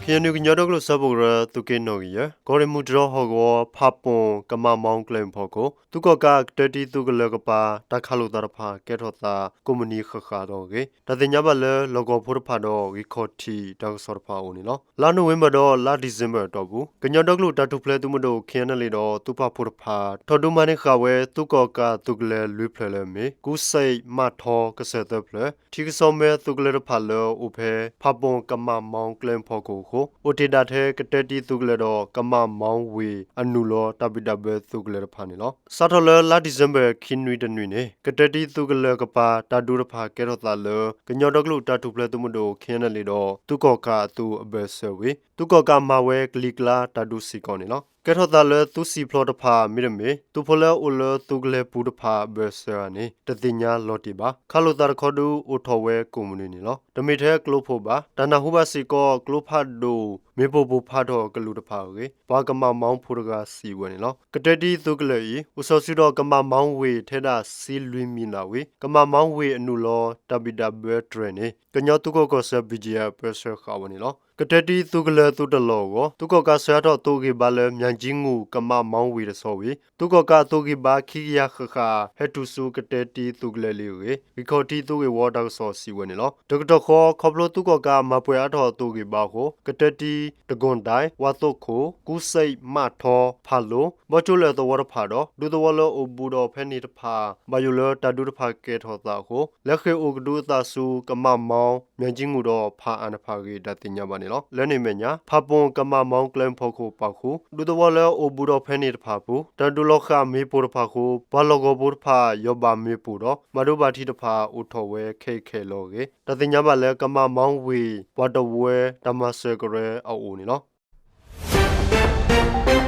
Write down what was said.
ခ့ၣ်အဲၣ်ယူၣ် ကညီဒီကလုာ်စၢဖှိၣ်ကရၢ သုးက့နီၣ်ဂံၢ်ယဲၢ် ကီၢ်ရ့ၣ်မူတြီၢ်ဟီၣ်ကဝီၤ ဖးပိၣ်ကမးမီကလဲမုၣ်ဖီခိၣ် သုးကီၣ်ကးကတၢၢ်တံၢ်သုးကလၢၤကပၤ တၢ်ခးလိာ်သးတဖၣ် ကဲထီၣ်သးကိးမုၢ်နံၤဃၣ်ဃၣ်အဂ့ၢ် တၢ်သ့ၣ်ညါဘၣ်လၢ လီၢ်ကဝီၤဖိတဖၣ်ဒီး ဂံၢ်ခီၣ်ထံးတၢ်ကစီၣ်တဖၣ်အအိၣ်န့ၣ်လီၤ. လါနိၣ်ဝ့ဘၢၣ်ဒီးလါဒံၣ်စ့ဘၢၣ်အတီၢ်ပူၤ ကညီဒီကလုာ်တၢ်ထူၣ်ဖျဲးသုးမုၢ်ဒိၣ် ခ့ၣ်အဲၣ်ယူၣ် ဒီးသုးပာ်ဖှိၣ်တဖၣ် ထီၣ်ဒုးမၤန့ၢ်ဃာ်ဝဲ သုးကီၣ်ကးသုးကလၢၤလွံၢ်ဖျၢၣ်လၢအမ့ၢ် ကူစ့ၣ်, မၣ်ထီ, ကစၢၢ်သၢဖျၢၣ် ထံကစီၣ်မဲသုးကလၢၤတဖၣ်လၢအအိၣ်ဖဲ ဖးပိၣ်ကမးမီကလဲမုၣ်ဖီခိၣ်အဃိ အိၣ်တ့ၢ်ဒၣ်ထဲ ကတၢၢ်တံၢ်သုးကလၢၤဒီး ကမးမီဝ့ၢ်အနုာ်လီၤ တၢ်ဘံၣ်တၢ်ဘၢသုးကလၢၤတဖၣ်န့ၣ်လီၤ. စးထီၣ်လၢလါဒံၣ်စ့ဘၢၣ် ခံနွံတနွံန့ၣ် ကတၢၢ်တံၢ်သုးကလၢၤကပၤ တၢ်ဒုးတဖၣ်ကဲထီၣ်သးလၢ ကညီဒီကလုာ်တၢ်ထူၣ်ဖျဲးသုးမုၢ်ဒိၣ် ခ့ၣ်အဲၣ်ယူၣ် ဒီးသုးကီၣ်ကးအသုးအဘၢၣ်စၢၤဝံၤ သုးကီၣ်ကးမၤဝဲကလံၤကျါတၢ်ဒုးစ့ၢ်ကီးန့ၣ်လီၤ. ကဲထီၣ်သးလၢသုးစံာ်ဖျိတဖၣ် မ့တမ့ၢ် သုးဖိလၢအအိၣ်လၢသုးကလၢၤပူၤတဖၣ်အဘၢၣ်စၢၤဧါန့ၣ် တသ့ၣ်ညါလီၤတံၢ်ဘၣ်. ခးလိာ်သးတခီဒုးအိၣ်ထီၣ်ဝဲကိးမုၢ်နံၤန့ၣ်လီၤ. တမ့ၢ်ထဲကျိဖိဘၣ် တၢ်နၢ်ဟူဘၣ်စ့ၢ်ကီး ကျိဖးဒိၣ် မ့ၣ်ပိၢ်ပိၢ်ဖးထီၣ်ကလူးတဖၣ်အဂ့ၢ် ပှၤကမးမီဖိတဂၤစံးဝဲန့ၣ်လီၤ. ကတၢၢ်တံၢ်သုးကလၢၤအံၤ အိၣ်စီၤစုၤဒီးကမးမီဝ့ၢ်ထဲဒၣ်ဆံလွံၢ်မံလးဝံၤ ကမးမီဝ့ၢ်အနုာ်လီၤ တၢ်ဘံၣ်တၢ်ဘၢတြဲၤန့ၣ် ကညီသုးခိးကီၢ်ဆၢ ဘံၣ်ကၠံၣ်အၣ် ပၢဆှၢဃာ်ဝဲန့ၣ်လီၤ. ကတၢၢ်တံၢ်သုးကလၢၤသုးတလီၢ်အဂီၢ် သုးကီၣ်ကးဆှၢအါထီၣ်သုးဂံၢ်ဘါလၢ မၠၣ်ကၠံငူၣ် ကမးမီဝ့ၢ်တဆီဝံၤ သုးကီၣ်ကးအသုးဂံၢ်ဘါခံကယၤဃၣ်ဃၣ် ဟဲတုၤဆူကတၢၢ်တံၢ်သုးကလၢၤလံအဂ့ၢ် ဂံၢ်ခီၣ်ထံးသုးဂ့ၢ်ဝီတၢ်ကစီၣ်စံးဝဲန့ၣ်လီၤ. တကတီၢ်ဃီ ခီဖျိသုးကီၣ်ကးမၤပှဲၤအါထီၣ်အသုးဂံၢ်ဘါအဃိ ကတၢၢ်တံၢ် တကိၣ်ဒၣ် ဝၣ်သိခိၣ် ကူစ့ၣ် မၣ်ထီ ဖးလိ ဘီကၠိလဲၣ်သဝီတဖၣ်ဒီး ဒူသဝီလၢအအိၣ်ဘူးဒီးဖဲန့ၣ်တဖၣ် ဘၣ်ယိၣ်လၢတၢ်ဒုးတဖၣ်ကဲထီၣ်သးအဃိ လဲၤဃ့ၢ်အိၣ်ကဒုအသးဆူ ကမးမီ မၠၣ်ကၠံငူၣ်ဒီးဖးအၣ်တဖၣ်အဂ့ၢ် တၢ်သ့ၣ်ညါဘၣ်န့ၣ်လီၤ. လၢန့ၣ်အမဲာ်ညါ ဖးပိၣ်ကမးမီကျဲမုၢ်ဖီခိၣ်ပာ်ဃုာ် ဒူသဝီလၢအအိၣ်ဘူးဒီးဖဲန့ၣ်တဖၣ်အပူၤ တၢ်ဒုးလီၤဃာ်မ့ၣ်ပိၢ်တဖၣ်အဃိ ပှၤလီၢ်ကဝီၤဖိတဖၣ် ယီၢ်ဘၣ်မ့ၣ်ပိၢ်ဒီး ဘၣ်ဒိဘၣ်ထံးတဖၣ်အိၣ်ထီၣ်ဝဲခဲအံၤခဲအံၤလီၤအဂ့ၢ် တၢ်သ့ၣ်ညါဘၣ်လၢ ကမးမီဝ့ၢ် ပှၤတဝၢတၢ်မၤစၢၤကရၢအအိၣ်န့ၣ်လီၤ.